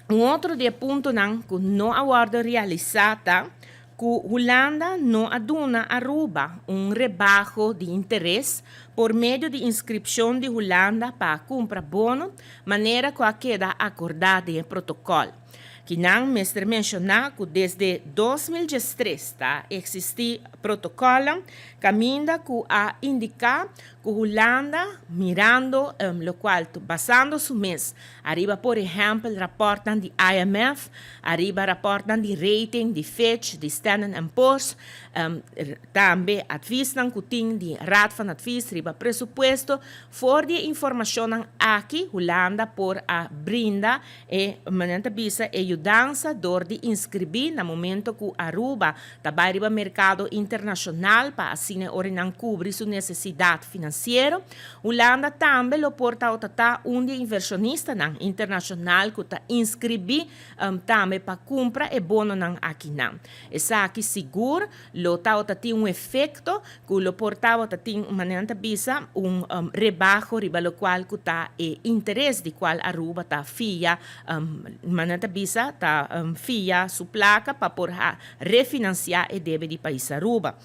Un otro di e puntonan cu no a wordo realisa ta cu Hulanda no a duna Aruba un rebaho di interes por medio di inscripcion di Hulanda pa cumpra bono, manera cu a keda acorda den e protocol. Kinan mester menciona cu desde 2013 ta existi protocol caminda cu a indica cu Hulanda, mirando locual basando su mes ariba, por ehempel, rapportnan di IMF, ariba rapportnan di rating di Fitch, di Standard Poor's, tambe adviesnan cu tin di Raad van Advies riba presupuesto, for di informacionnan aki Hulanda por a brinda e manera bisa e yudansa door di inscribi na momento cu Aruba ta bay riba mercado internacional pa asina ora nan cubri su necesidad financiero. Hulanda tambe lo por ta un di inversionistanan internacional cu ta inscribi tambe pa cumpra e bononan akinan. Esaki sigur lo tin un efecto cu lo por tin, manera bisa, un rebaho riba locual cu ta e interes di cual Aruba ta fia, manera bisa, ta fia su placa pa por refinancia e debe di pais Aruba.